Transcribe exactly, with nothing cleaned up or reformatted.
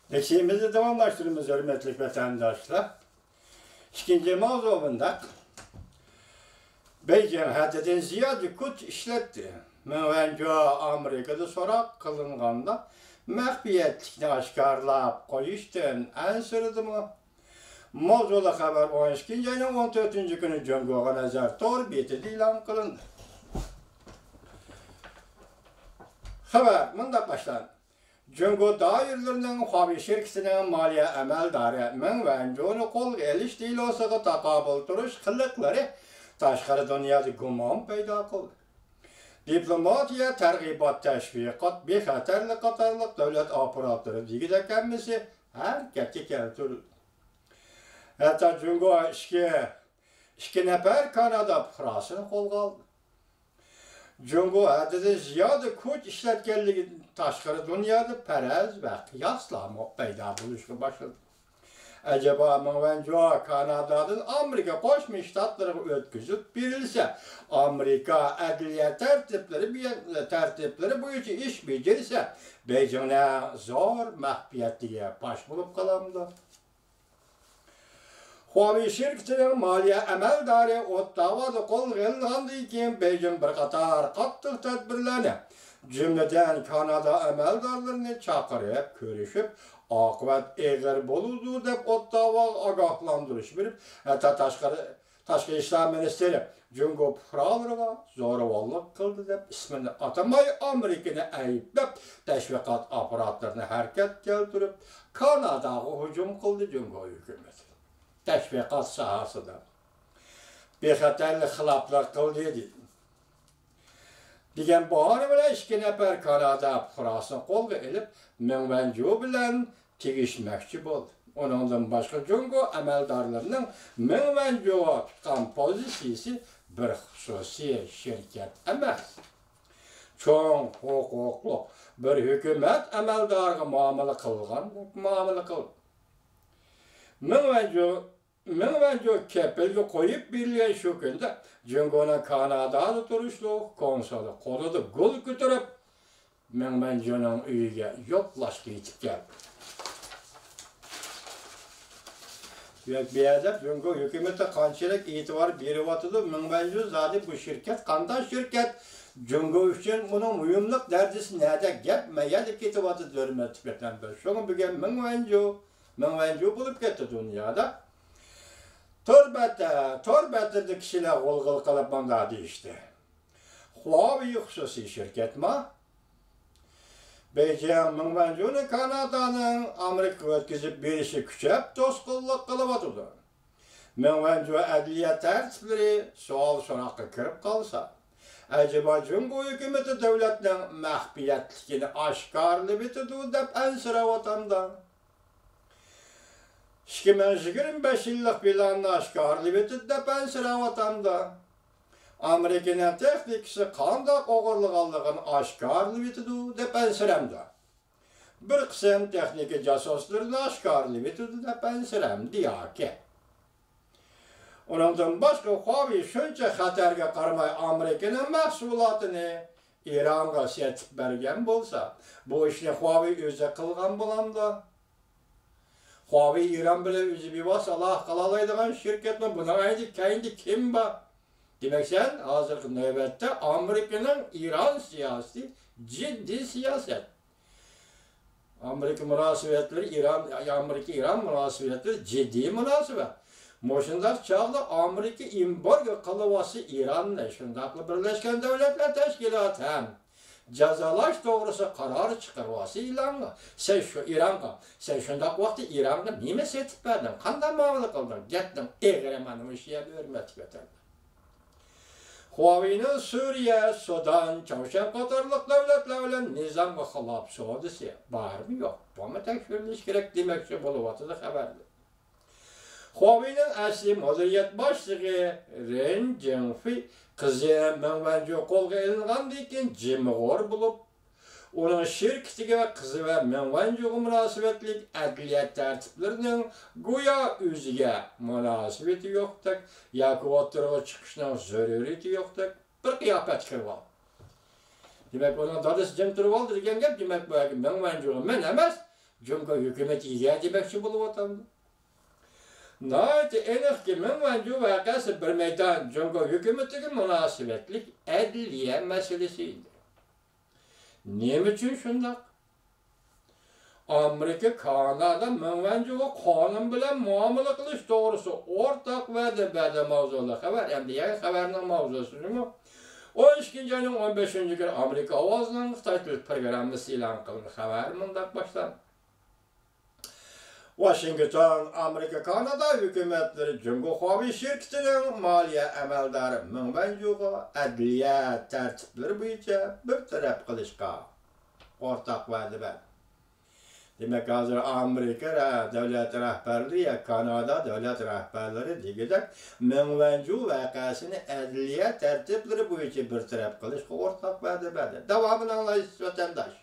بېسىمىزنى داۋاملاشتۇرىمىز، ھۆرمەتلىك ۋەتەنداشلار. ئىككىنچى ماۋزۇ مۇنداق. بېيجىڭ ھەددىدىن زىيادە كۈچ ئىشلەتتى. مېڭ ۋەنجۇ ئامېرىكىدا سوراق قىلىنغاندا، مەخپىيەتلىكنى ئاشكارىلاپ قويۇشتىن ئەنسىرىدىمۇ؟ ماۋزۇلۇق خەۋەر ئون ئىككىنچى ئاينىڭ ئون تۆتىنچى كۈنى جۇڭگوغا نەزەر تور بېتىدە ئېلان قىلىندى. خەۋەر مۇنداق باشلاندى. جۇڭگو دائىرىلىرىنىڭ خۇاۋېي شىركىتىنىڭ مالىيە ئەمەلدارى مېڭ ۋەنجۇنى قولغا ئېلىش دېلوسىغا تاقابىل تۇرۇش قىلىقلىرى تاشقىرى دۇنيادا گۇمان پەيدا قىلدى. دىپلوماتىيە، تەرغىبات، تەشۋىقات، بىخەتەرلىك قاتارلىق دۆلەت ئاپپاراتلىرى دېگۈدەك ھەممىسى ھەرىكەتكە كەلتۈرۈلدى. ھەتتا جۇڭگو ئىچكى، ئىككى نەپەر كانادا پۇقراسىنى قولغا ئالدى. جۇڭگو ھەددىدىن زىيادە كۈچ ئىشلەتكەنلىكى تاشقىرى دۇنيادا پەرەز ۋە قىياسلارمۇ پەيدا بولۇشقا باشلىدى. ئەجەبا، مېڭ ۋەنجۇ كانادادىن ئامېرىكا قوشما شتاتلىرىغا ئۆتكۈزۈپ بېرىلسە، ئامېرىكا ئەدلىيە تەرتىپلىرى بىيە-، تەرتىپلىرى بويىچە ئىش بېجىرسە، بېيجىڭنىڭ زور مەخپىيەتلىكى پاش بولۇپ قالامدۇ؟ خۇاۋېي شىركىتىنىڭ مالىيە ئەمەلدارى ئوتتاۋادا قولغا ئېلىنغاندىن كېيىن، بېيجىڭ بىر قاتار قاتتىق تەدبىرلەرنى، جۈملىدىن كانادا ئەمەلدارلىرىنى چاقىرىپ كۆرۈشۈپ، ئاقىۋەت ئېغىر بولىدۇ دەپ ئوتتاۋاغا ئاگاھلاندۇرۇش بېرىپ، ھەتتا تاشقىرى، تاشقى ئىشلار مىنىستىرى جۇڭگو پۇقرالىرىغا زورىۋاللىق قىلدى دەپ ئىسمىنى ئاتىماي، ئامېرىكىنى ئەيىبلەپ، تەشۋىقات ئاپپاراتلىرىنى ھەرىكەتكە كەلتۈرۈپ، كاناداغا ھۇجۇم قىلدى جۇڭگو ھۆكۈمىتى. تەشۋىقات ساھەسىدە بىخەتەرلىك خىلاپلىق قىلدى دېدى. دېگەن باھانە بىلەن ئىككى نەپەر كانادا پۇقراسىنى قولغا ئېلىپ، مېڭ ۋەنجۇ بىلەن تېگىشمەكچى بولدى. ئۇنىڭدىن باشقا، جۇڭگو ئەمەلدارلىرىنىڭ مېڭ ۋەنجۇغا تۇتقان پوزىتسىيىسى بىر خۇسۇسىي شىركەت ئەمەس، چوڭ ھوقۇقلۇق بىر ھۆكۈمەت ئەمەلدارىغا مۇئامىلە قىلغاندەك مۇئامىلە قىلدى. مېڭ ۋەنجۇ مېڭ ۋەنجۇ كېپىلگە قويۇپ بېرىلگەن شۇ كۈندە، جۇڭگونىڭ كانادادا تۇرۇشلۇق كونسۇلى قولىدا گۈل كۆتۈرۈپ، مېڭ ۋەنجۇنىڭ ئۆيىگە يوقلاشقا يېتىپ كەلدى. دېمەك، بۇ يەردە جۇڭگو ھۆكۈمىتى قانچىلىك ئېتىبار بېرىۋاتىدۇ؟ مېڭ ۋەنجۇ زادى بۇ شىركەت قانداق شىركەت؟ جۇڭگو ئۈچۈن بۇنىڭ مۇھىملىق دەرىجىسى نەدە؟ گەپ مەيەردە كېتىۋاتىدۇ، ھۆرمەتلىك ۋەتەنداش. شۇڭا بۈگۈن مېڭ ۋەنجۇ مېڭ ۋەنجۇ بولۇپ كەتتى دۇنيادا. تور بەتتە، تور بەتلىرىدە كىشىلەر غۇلغۇلا قىلىپ مۇنداق دېيىشتى: خۇاۋېي خۇسۇسىي شىركەتما؟ بېيجىڭ مېڭ ۋەنجۇنى كانادانىڭ ئامېرىكىغا ئۆتكۈزۈپ بېرىشىگە كۈچەپ توسقۇنلۇق قىلىۋاتىدۇ. مېڭ ۋەنجۇ ئەدلىيە تەرتىپلىرى سوئال-سوراققا كىرىپ قالسا، ئەجەبا جۇڭگو ھۆكۈمىتى دۆلەتنىڭ مەخپىيەتلىكىنى ئاشكارىلىۋېتىدۇ دەپ ئەنسىرەۋاتامدا؟ ئىككى مىڭ يىگىرمە بەش يىللىق پىلاننى ئاشكارىلىۋېتىدۇ دەپ ئەنسىرەۋاتامدا؟ ئامېرىكىنىڭ تېخنىكىسى قانداق ئوغرىلىغانلىقىنى ئاشكارىلىۋېتىدۇ دەپ ئەنسىرەمدۇ؟ بىر قىسىم تېخنىكا جاسۇسلىرىنى ئاشكارىلىۋېتىدۇ دەپ ئەنسىرەمدۇ ياكى؟ ئۇنىڭدىن باشقا، خۇاۋېي شۇنچە خەتەرگە قارىماي ئامېرىكىنىڭ مەھسۇلاتىنى ئىرانغا سېتىپ بەرگەن بولسا، بۇ ئىشنى خۇاۋېي ئۆزى قىلغان بولامدۇ؟ خۇاۋېي ئىران بىلەن ئۆزى بىۋاسىتە ئالاقە قىلالايدىغان شىركەتمۇ؟ بۇنىڭ ئەينىدە كەينىدە كىم بار؟ دېمەك، سەن ھازىرقى نۆۋەتتە ئامېرىكىنىڭ ئىران سىياسىتى جىددىي سىياسەت. ئامېرىكا مۇناسىۋەتلىرى، ئىران، ئامېرىكا ئىران مۇناسىۋەتلىرى جىددىي مۇناسىۋەت. مۇشۇنداق چاغدا ئامېرىكا ئېمبارگو قىلىۋاتسا ئىراننى، شۇنداقلا بىرلەشكەن دۆلەتلەر تەشكىلاتى ھەم جازالاش توغرىسىدا قارار چىقىرىۋاتسا ئىرانغا، سەن شۇ ئىرانغا، سەن شۇنداق ۋاقىتتا ئىرانغا نېمە سېتىپ بەردىڭ؟ قانداق مۇئامىلە قىلدىڭ؟ گەپنىڭ ئېغىرى مانا مۇشۇ يەردە، ھۆرمەتلىك ۋەتەنداش. خۇاۋېينىڭ سۈرىيە، سۇدان، چاۋشيەن قاتارلىق دۆلەتلەر بىلەن نىزامغا خىلاپ سودىسى بارمۇ يوق؟ بۇمۇ تەكشۈرۈلۈشى كېرەك دېمەكچى بولۇۋاتىدۇ خەۋەردە. خۇاۋېينىڭ ئەسلى مۇدىرىيەت باشلىقى رېن جېڭفېي قىزى مېڭ ۋەنجۇ قولغا ئېلىنغاندىن كېيىن جىمىغور بولۇپ، ئۇنىڭ شىركىتىگە ۋە قىزى ۋە مېڭ ۋەنجۇغا مۇناسىۋەتلىك ئەدلىيە تەرتىپلىرىنىڭ گويا ئۆزىگە مۇناسىۋىتى يوقتەك ياكى ئوتتۇرىغا چىقىشنىڭ زۆرۈرىيىتى يوقتەك بىر قىياپەتكە كىرىۋالدى. دېمەك، ئۇنىڭ دادىسى جىم تۇرۇۋالدى دېگەن گەپ، دېمەك، بۇ يەردە مېڭ ۋەنجۇغا مەن ئەمەس، جۇڭگو ھۆكۈمىتى ئىگە دېمەكچى بولۇۋاتامدۇ؟ ناھايىتى ئېنىقكى، مېڭ ۋەنجۇ ۋەقەسى بىر مەيدان جۇڭگو ھۆكۈمىتىگە مۇناسىۋەتلىك ئەدلىيە مەسىلىسى ئىدى. نېمە ئۈچۈن شۇنداق؟ ئامېرىكا، كانادا مېڭ ۋەنجۇغا قانۇن بىلەن مۇئامىلە قىلىش توغرىسى ئورتاق ۋەدە بەردى ماۋزۇلۇق خەۋەر. ئەمدى يەنە خەۋەرنىڭ ماۋزۇسىنىمۇ، ئون ئىككىنچى ئاينىڭ ئون بەشىنچى كۈنى ئامېرىكا ئاۋازىنىڭ خىتاي تىل پروگراممىسى ئېلان قىلدى. خەۋەر مۇنداق باشلاندى. ۋاشىنگتون، ئامېرىكا، كانادا ھۆكۈمەتلىرى جۇڭگو خۇاۋېي شىركىتىنىڭ مالىيە ئەمەلدارى مېڭ ۋەنجۇغا ئەدلىيە تەرتىپلىرى بويىچە بىر تەرەپ قىلىشقا ئورتاق ۋەدە بەردى. دېمەك، ھازىر ئامېرىكا رە-، دۆلەت رەھبەرلىرى يا كانادا دۆلەت رەھبەرلىرى دېگۈدەك مېڭ ۋەنجۇ ۋەقەسىنى ئەدلىيە تەرتىپلىرى بويىچە بىر تەرەپ قىلىشقا ئورتاق ۋەدە بەردى. داۋامىنى ئاڭلايسىز، ۋەتەنداش.